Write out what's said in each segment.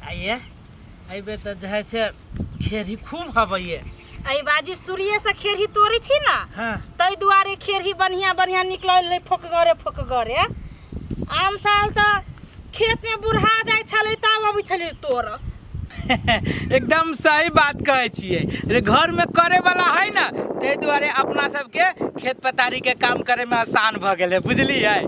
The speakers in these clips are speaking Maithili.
आइए एहि बेर तऽ जे है से खेरही खूब हबैये। एहि बाजी सूर्ये से खेरही तोड़ै छी ना। हाँ। ताहि दुआरे खेरही बढ़िया बढ़िया निकलल फोकगरे फोकगरे। आन साल तऽ खेतमे बुढ़ा जाइ छलै तब अबै छलै तोड़। एकदम सही बात कहै छियै रे, घरमे करे वाला है ना, ताहि दुआरे अपना सबके खेत पथारी के काम करे में आसान भऽ गेलै, बुझलियै?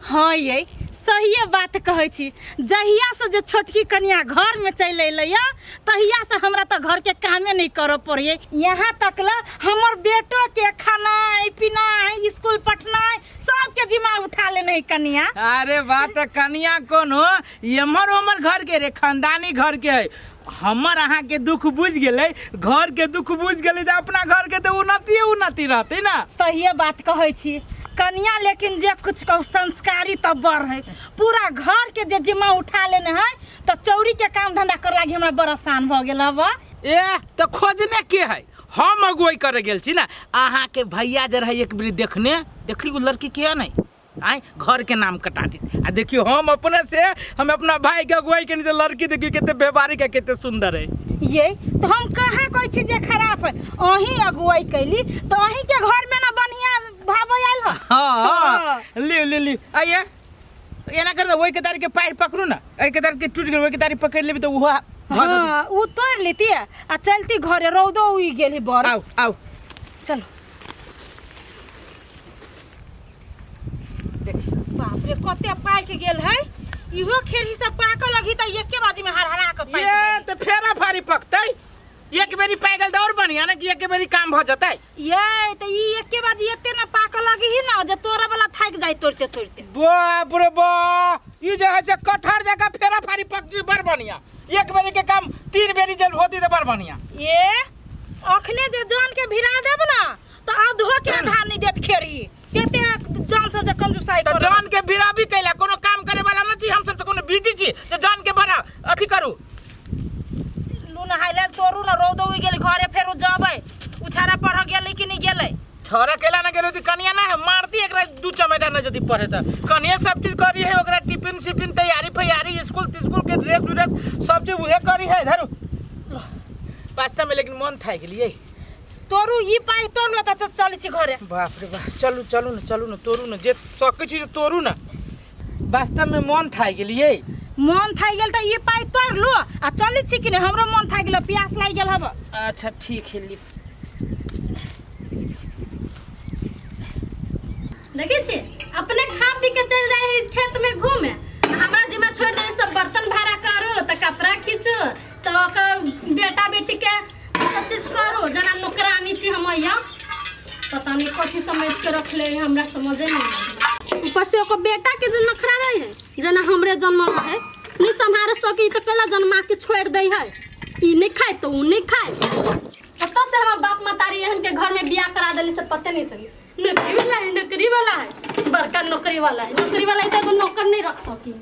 हाँ ये सहिए बात कहै छी। जहियासँ जे छोटकी कनिया घरमे चलि अयलैए तहियासँ हमरा तऽ घरके कामे नहि करऽ पड़ैए। यहाँ तक ल हमर बेटोके खेनाइ पिनाइ स्कूल पठनाइ सबके जिम्मा उठा लेने है कनिया। अरे बात तऽ कनिया कोनो एम्हर ओम्हर घर के रे, खानदानी घर के है। हमर अहाँ के दुख बुझ गेलै, घर के दुख बुझ गेलै, तऽ अपना घर के तऽ उन्नतिये उन्नति रहतै ना। सहिए बात कहै छी कनिया, लेकिन जे कुछ कहू संस्कारी तऽ बड़ है। पूरा घर के जे जिम्मा उठा लेने है तऽ चौरी के काम धंधा कर लागी हमरा बड़ आसान भऽ गेल हब। ए तऽ खोजने के है, हम अगुवाई करे गेल छी ना। अहाँ के भैया जे रहे एक बेरी देखने देखली उ लड़की के नहीं आय घर के नाम कटा दी। आ देखियो हम अपने से हम अपना भाई के अगुवाई के जे लड़की देखियो कते व्यवहारिक है, कते सुंदर है। ये तो हम कहाँ कहै छी जे खराब है, अहीं अगुवाई कैली तो अहीं के घर में ना बढ़िया भाव आयल है। हाँ, हाँ, लियो लियो लियो आइए एना कर दे, ओहि के दारी के पैर पकड़ू ना, एहि के दारी के टूट गेल ओहि के दारी पकड़ लेबी तऽ ओहो भऽ जेतै। हाँ, उ तोड़ लेती आ चलती घरे, रौदो उगि गेल है बड़। आउ आउ चलो। बाप रे कते पाकि गेल है, इहो खेरही सब पाकऽ लगी तऽ एके बाजी में हरहरा कऽ पाकि ये जाई। तऽ फेरा फारी पकतै, एक बेरी पाकि गेल तऽ और बढ़िया ने कि एके बेरी काम भऽ जेतै। ये तऽ ई एके बाजी एते ने पाकऽ लगी ही ना जे तोरा वाला थाकि जाई तोड़ते तोड़ते। बाप रे बा, ई जे है से कटहर जकाँ फेरा फारी पकती बड़ बढ़िया, एक बेरी के काम तीन बेरी जल होती तऽ बड़ बढ़िया। ये अखने जे जान के भिरा देब ना तऽ आधो के आधा नहीं देत खेरही, तेते जान से जे कंजूसाई तऽ करब। जान के भिराबी कैला कोनो काम करे वाला न छी, हम सब तऽ कोनो बिजी छी जे जान के बड़ा अथी करू। लू नहाय लेल तोरू ना, रौद उगि गेल घरे फेरो जबै, उछारा पढ़ गेलै कि नहीं गेलै? छोरा केला ना गेलो ती कनिया ना है मारती एकरा दू चमेटा ना जदी पढ़े त कनिया सब चीज करी है, ओकरा टिफिन सिफिन तैयारी फैयारी स्कूल तिस्कूल के ड्रेस उरेस सब चीज उहे करी है। धरू वास्तव में लेकिन मन थाकि गेलियै। तोरू ई पाइ तोड़ लो त चलै छी घरे। बाप रे बाप, चलू चलू न चलू न तोरू न, जे सकै छी से तोरू न। वास्तव में मन थाकि गेलियै। मन थाकि गेल त ई पाइ तोड़ लो आ चलै छी कि नहीं, हमरो मन थाकि गेल, प्यास लागि गेल हब। अच्छा ठीक है ली। देखै छी अपने खा पी के चल जाए है खेत में घूमे, हमरा जिम्मा छोड़ दे सब बर्तन भाड़ा करू त कपड़ा खींचू त ओकर बेटा बेटी के सब चीज करू, जना नौकरानी छी हम यहाँ पता नहीं कथी समझ के रखले है, हमरा समझे नहीं आवे। ऊपर से ओकर बेटा के जो नखरा रहे है जना हमरे जन्म रहे नहीं सम्हार सकी त कैला जन्मा के छोड़ दे है, ई नहीं खाए तो ऊ नहीं खाए। कतऽ से हमर बाप महतारी एहन के घर में बियाह करा देली से पते नहीं चली। नौकरी वाला है, नौकरी वाला है, बड़का नौकरी वाला है, नौकरी वाला है तो एगो नौकर नहीं रख सकी।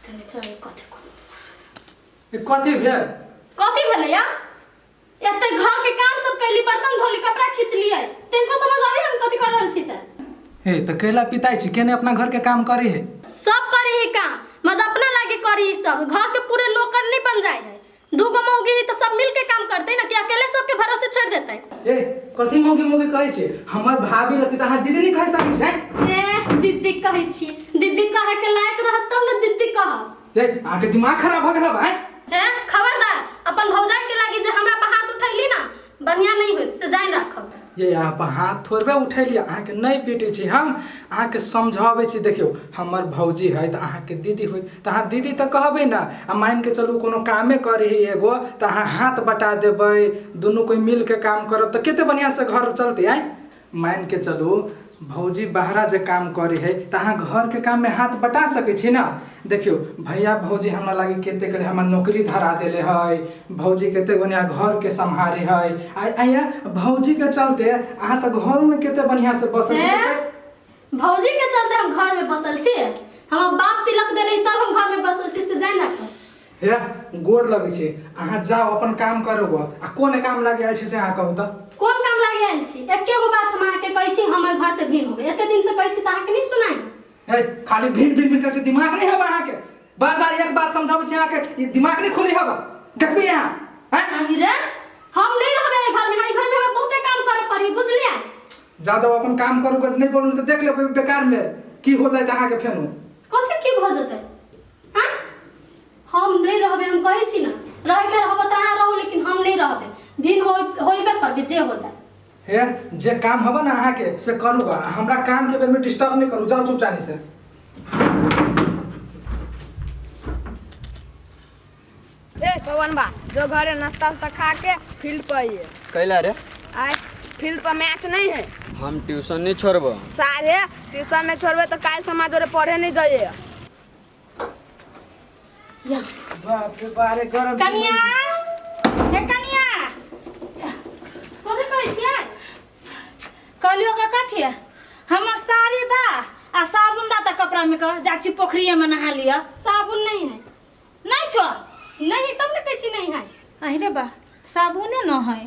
चले चले कथी ए, कथी भेल? कथी भेलै या? एते घर के काम सब कैली, बर्तन धोली, कपड़ा खींचलियै, तनको समझ आबे हम कथी कर रहल छी से? हे त कैला पिताई छी, केने अपना घर के काम करी है? सब करी है काम, मज अपना लागे करी सब, घर के पूरे नौकर नहीं बन जाए है। दूगो मौगी है तो सब मिल के काम करते ना कि अकेले सबके भरोसे छोड़ देते? ए कथी मौगी मौगी कहै छी? हमर भाभी रहती त अहाँ दीदी नहीं कहि सकै छी? ए दीदी कहै छी, दीदी कहे के लायक रहत तब ने दीदी कहब। ए अहाँ के दिमाग खराब भ गेल भाई। ए खबरदार, अपन भौजाई के लागी जे हमरा पर हाथ उठैली ना बढ़िया नहीं होत से जान राखब। ये अहाँ पर हाथ थोड़बे उठैली, अहाँ के नहीं पीटै छी हम, अहाँ के समझाबै छी। देखियौ हमर भौजी है त अहाँ के दीदी होय त अहाँ दीदी त कहबै ना, आ मान के चलू कोनो कामे करी है एगो त अहाँ हाथ बटा देबै, दुनू कोई मिल के काम करब त कते बढ़िया से घर चलतै। आँय मान के चलू भौजी बाहरा जे काम करी है त अहाँ घर के काम में हाथ बटा सकै छी ना। देखियौ भैया भौजी हमरा लागी कते करे हमर नौकरी धरा देले है, भौजी कते बढ़िया घर के सम्हारे है। आ आया भौजी के चलते अहाँ त घर में कते बढ़िया से बसल छी। भौजी के चलते हम घर में बसल छी, हमर बाप तिलक देले तब हम घर में बसल छी से जान राखब। हे गोर लगै छै, अहाँ जाओ अपन काम करू गो। आ कोन काम लागे आयल छी से अहाँ कहू त? कोन काम लागे आयल छी? एके गो बात हम अहाँके कहै छी, हम एहि घर से भिन्न होबै। एते दिन से कहै छी त अहाँ हे खाली भिन भिन भिन करै छै, दिमाग नहीं हवा अहाँके। बार बार एक बात समझाबै छी अहाँके, ई दिमाग नहीं खुली हवा। देखबी यहाँ हैं? अही रे, हम नहीं रहबे एहि घर में। एहि घर में हमरा बहुते काम करे पड़ी, बुझलियै? जा जाओ अपन काम करू, कर नहीं बोलू तो देख लेबै बेकार में की हो जाए अहाँके फेनो। कथी की भऽ जेतै? हाँ, हम नहीं रहबे, हम कहै छी ना, रहे के रहब तऽ अहाँ रहू, लेकिन हम नहीं रहबे। भिन्न होइबे करबे, जे हो जाए। हे जे काम हवा ना अहाँके से करू, हमरा काम के बेर में डिस्टर्ब नहीं करू, जाओ चुपचानी से। ए पवन बा, जो घरे नाश्ता उस्ता खा के फील्ड पर आइए। कैला रे? आए फील्ड पर मैच नहीं है। हम ट्यूशन नहीं छोड़ब। सारे ट्यूशन नहीं छोड़बे तो काल समाज जोरे पढ़े नहीं जाइए। बाप रे बारे गरम। कनिया, हे कनिया। कथी कहै छियै? कहलियो के कथी है? हमर साड़ी दा आ साबुन दा त कपड़ा में कह जा छी पोखरिये में नहा लिया। साबुन नहीं है। नहीं छो? नहीं, तब ने कहै छी नहीं है। अरे बा, साबुने न है।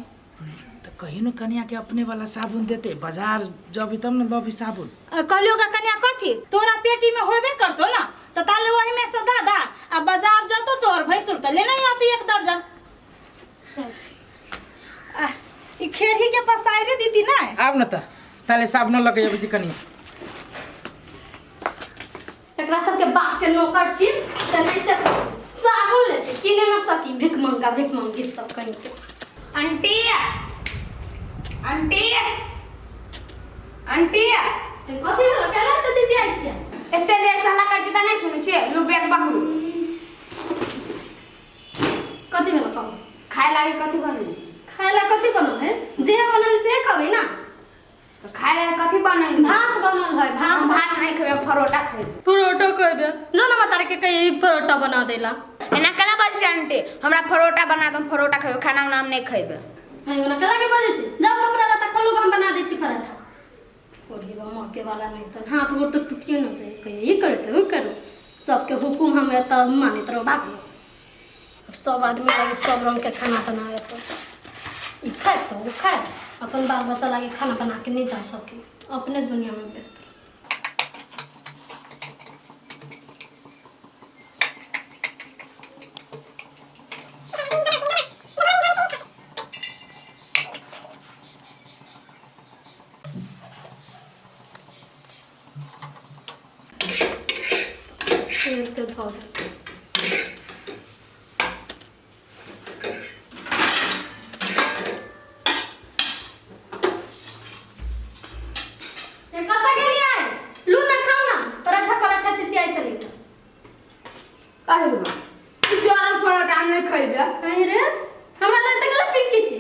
तो कही न कनिया के अपने वाला साबुन देते, बाजार जबी तब न लबी साबुन। कहलियो का कनिया कथी तोरा पेटी में होबे करतो ना, त ताले वही में से दा दा आ बाजार जतो तोर भैंसुर त लेने आती एक दर्जन। जाइ छी। आ ई खेरही के पसारे दीती ना। आब न त ताले साबुन लके अबै छी कनिया। एकरा सबके बाप के नौकर छी त नहीं त साबुन लेते किने न सकी, भिख मंगा भिख मंगी सब कहीं के। Aunty aunty aunty. ए, कथी भेलो? केना त चिचियाइ छियै? एते देर से हल्ला करती त नहीं सुनै छियै, लू बैग पकड़ू। कथी भेलो कहू? खाए लागे कथी बनल? खाए ला कथी बनल है? जे बनल से खबै ना। तो खाए लागे कथी बनल? भात बनल है, भात। हम भात नहीं खेबै, परोठा खेबै। परोठा खेबै? जो ना मातारी के कहिए परोठा बना देला। एना केना बजै छै आंटी? हमरा परोठा बना दम, परोठा खेबै, खाना उना हम नहीं खेबै। है ओना केना के बजै छै? जाओ कपड़ा लत्ता खोलू, हम बना दै छी पराठा। ओढ़ी बा मके वाला नहीं त हाथ गोड़ तो टूटिए न जाए। कहिए ई करे त उ करू, सबके हुकुम हम एतऽ मानैत रहो बाप रे। अब सब आदमी लागे सब रंग के खाना बनावे पर, ई खाए तो उ खाए, अपन बाल बच्चा लागे खाना बना के नहीं जा सके, अपने दुनिया में व्यस्त रहो। तेल के धो दे। ए, कतऽ गेलियै? लू ना, खाउ ना पराठा। पराठा चिचियाइ छलै तऽ। अरे बा, जरल परोठा हम नहीं खेबै। अरे रे, हमरा लग तऽ गलत पिंकी छी,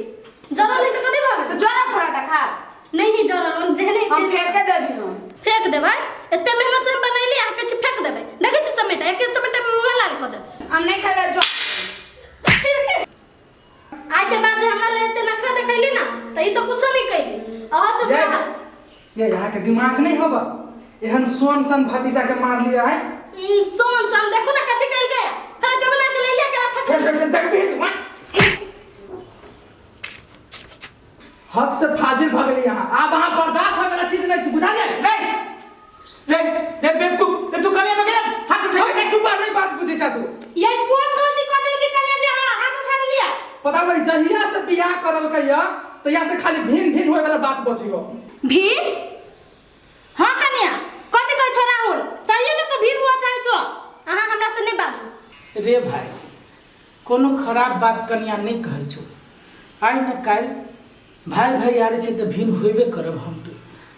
जरल नहीं तऽ कथी भऽ तो गेल? जरल परोठा खा। नहीं ही जरल, हम जेहने हम फेंक के देबी हम। फेंक देबै? एते मेहनत से हम बनैली, अहाँ कहै छी फेंक देबै। देखै छी चमेटा, एक चमेटा में मुँह लाल कऽ देबै। हम नहीं खेबै जो। आइ के बाद जे हमरा लग एते नखरा देखैली ना, तऽ ई तऽ कुछो नहीं कैली, अहाँ से बुरा हालत। ये यहाँ के दिमाग नहीं हवा, एहन सोन सन भतीजा के मार लिया है। सोन सन देखो ना कथी कैल गया, फरक बना के ले लिया केना फेर फटल। फेर देखबी तू हैं? हद से फाजिल भ गेली यहाँ, आब अहाँ बर्दाश्त होय वाला चीज नहीं छै, बुझलियै? रे रे रे बेवकूफ रे, तू कनिया में गेल हाथ उठा अरे चुप, नहीं बात बुझै छा तू। ये कोन गलती कऽ देलकै कनिया जे अहाँ हाथ उठा देलियै? पता भाई, जहिया से बियाह करलकै या तहिया से खाली भिन भिन होय वाला बात बजियो। भीन? हाँ कनिया, कथी कहै छो राहुल? सही में तू भीन हुआ चाहै छो? अहाँ हमरा से नहीं बाजू। रे भाई, कोनो खराब बात कनिया नहीं कहै छौ। आइ न काल्हि भाई भाई आरे छै तऽ भिन होबे करब हम तू।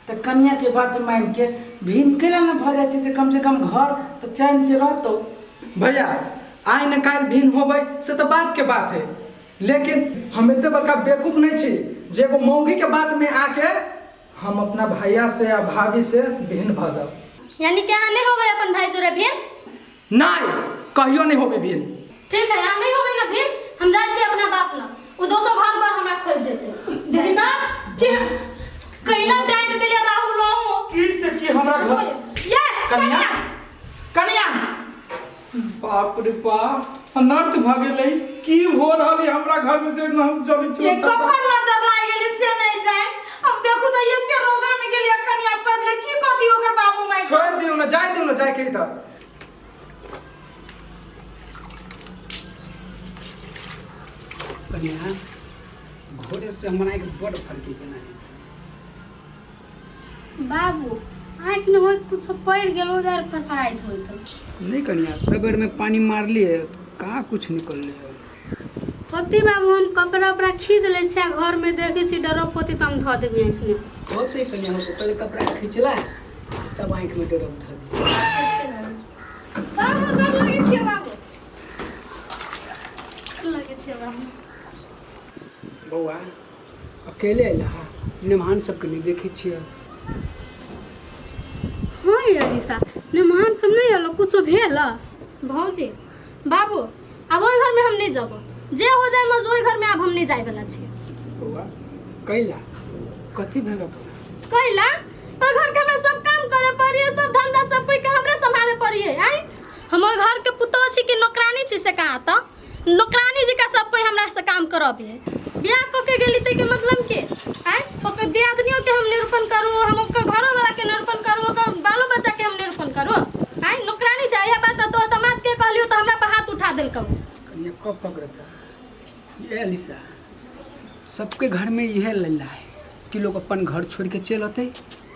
तऽ कनिया के बात मान के भिन कैला न भऽ जाइ छै जे कम से कम घर तऽ चैन से रहतौ। भैया, आइ न काल्हि भिन होबै से तऽ बात के बात है, लेकिन हम एते बड़का बेवकूफ नहीं छी जे एगो मौगी के बात में आके हम अपना भैया से या भाभी से भिन्न भऽ जाउ। यानी कि अहाँ नहीं होबै अपन भाई जोरे भिन? नहीं, कहियो नहीं होबै भिन। ठीक है, अहाँ नहीं होबै ना भिन, हम जाइ छी अपना बाप लग, ओ दोसर घर पर हमरा खोज देते। देखी त के कैला डांट देलियै राहुल लहू। की से की हमरा घर। ये कनिया, कनिया, बाप रे बाप, अनर्थ भऽ गेलै। की हो रहल है हमरा घर में से न हम जनै छी। ये ककर नजर लागि गेलै से नहीं जाए। अब देखू त एते रौदा में गेलियै कनिया पैदल, की कह दियौ ओकर बाबू माई? छोड़ि दियौ। दियौ न, जाय दियौ न, जाय के तऽ। कन्या घोड़े से हमरा एक बड़ फलकी केना है। बाबू आँखि में होइत कुछो पड़ि गेल उधर फड़फड़ाइत होइत। नहीं कन्या, सबेर में पानी मारलिए, कहाँ कुछ निकलले है। होती बाबू, हम कपड़ा उपड़ा खींच लै छियै, घर में देखै छी डरप होती तऽ हम धऽ देबै आँखि में। होते कन्या होते, पहले कपड़ा खींचला तब आँख में डरप धर दी। बाबू गोर लगै छियै बाबू, लगै छियै बाबू। बौआ अकेले अयला हा, मेहमान सबके नहीं देखै छियै। हाँ ये अलीसा, मेहमान सब नहीं एलो, कुछो भेल? भौजी बाबू आब ओहि घर में हम नहीं जबो, जे हो जाए मज ओहि घर में आब हम नहीं जाए वाला छियै। बौआ कैला कथी भेल तोरा? कैला ओहि घर के हमरा सब काम करे पड़िए, सब धंधा सब कोई के हमरे संभाले पड़िए। आइ हम ओहि घर के पुतोह छी कि नौकरानी छी से कहाँ, तऽ नौकरानी जी का सब कोई हमरा से काम करबिए। बियाह कऽ के गेली तै के मतलब के आइ ओकर दियादनियो के हम निरूपण करू, हम ओकर घरो वाला के निरूपण करू, ओकर बालो बच्चा के हम निरूपण करू। आइ नौकरानी छै इएह बात तो दामाद के कहलियो तऽ हमरा पर हाथ उठा देलकौ। कन्या कब पकड़ता ये अलीसा, सबके घर में यह लल्ला है कि लोग अपन घर छोड़ के चल अते।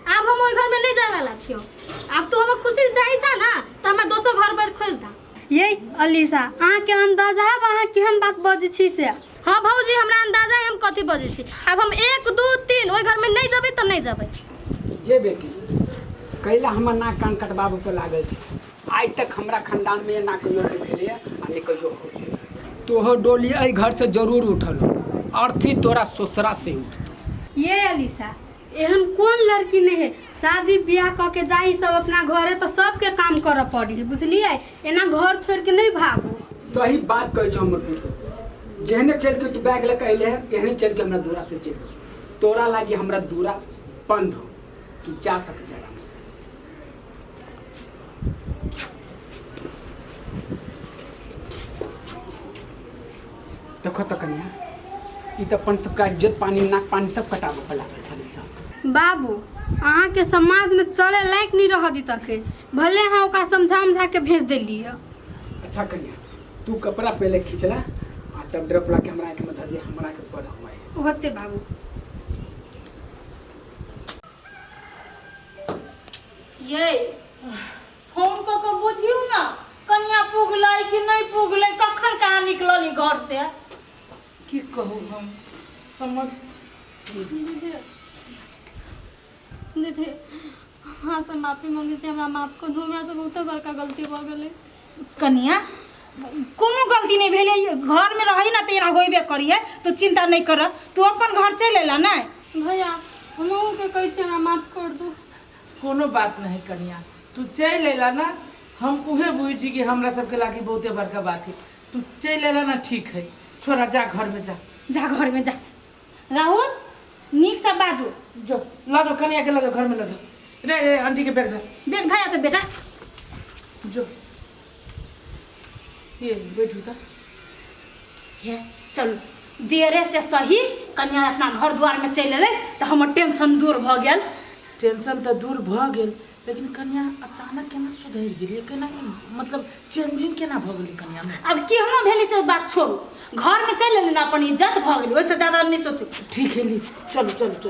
आब हम ओहि घर में नहीं जाए वाला छियो, आब तू हमर खुशी चाही छा ना तऽ हमरा दोसर घर पर खोज दा। ये अलीसा, अहाँके अंदाजा है अहाँ केहन बात बजै छी से? हाँ भौजी हमरा अंदाजा है हम कथी बजै छी। आब हम 1 2 3 ओहि घर में नहीं जबै तऽ नहीं जबै। ये बेटी कैला हमर नाक कान कटबाबे पर लागल छी, आइ तक हमरा खानदान में ना कहियो नहीं भेलैए आ नहीं कहियो होइए। तोहर डोली एहि घर से जरूर उठल हो, अर्थी तोरा ससुरा से उठतौ। ये अलीसा, एहन कोन लड़की नहीं है शादी ब्याह कऽ के जाई सब अपना घरे तऽ सबके काम करऽ पड़ी, बुझलियै? एना घर छोड़ के नहीं भागू। सही बात कहै छौ हमर पुतोह, जेहने चल के तू बैग लऽ के अयले है तेहने चल के हमरा दूरा से चलि जो। तोरा लागी हमरा दूरा बंद हो, तू जा सकै छ आराम से। देखो तऽ कन्या, ई तऽ अपन सबके इज्जत पानी नाक पानी सब कटाबऽ पर लागल छलै सब। बाबू अहाँके समाज में चले लायक नहीं रह दी तके, भले अहाँ ओकरा समझा उमझा के भेज देलियै। अच्छा कन्या, तू कपड़ा पहले खींचला आ तब ड्रप ला के हमरा आँख में धर दिया, हमरा के पर हुआ है। होते बाबू। ये फोन कऽ के बुझियौ ना कनिया पुगलै कि नहीं पुगलै, कखन कहाँ निकलली घर से? की कहू हम समझ दीदी, दीदी अहाँ से माफी मांगै छी, हमरा माफ कऽ दू, हमरा से बहुते बड़का गलती भऽ गेलै। कनिया कोनो गलती नहीं भेलै, घर में रही ना तऽ एना होइबे करिए, तू चिंता नहीं कर, तू अपन घर चलि अयला ने। भैया हम अहूँके कहै छी हमरा माफ कर दू। कोनो बात नहीं कनिया, तू चलि अयला ना, हम उहे बुझै छी कि हमरा सबके लागी बहुते बड़का बात है। तू चलि अयला ना ठीक है, छोड़ा जा घर में जा, जा घर में जा। राहुल नीक से बाजू, जो लऽ जाओ कनिया के, लऽ जाओ घर में लऽ जाओ। रे रे आंटी के बैग धर, बैग धर तो बेटा जो ये बैठू त। हे चलू देरे से सही कनिया अपना घर द्वार में चलि एलै तऽ हमर टेंशन दूर भऽ गेल। टेंशन तऽ दूर भऽ गेल, लेकिन कनिया अचानक केना सुधरि गेलै, केना मतलब चेंजिंग केना भऽ गेलै कनिया में? आब केहनो भेलै से बात छोड़ू, घर में चलि एलै ने अपन इज्जत भऽ गेलै, ओहिसँ ज्यादा नहि सोचू। ठीक है ली, चलू चलू चलू।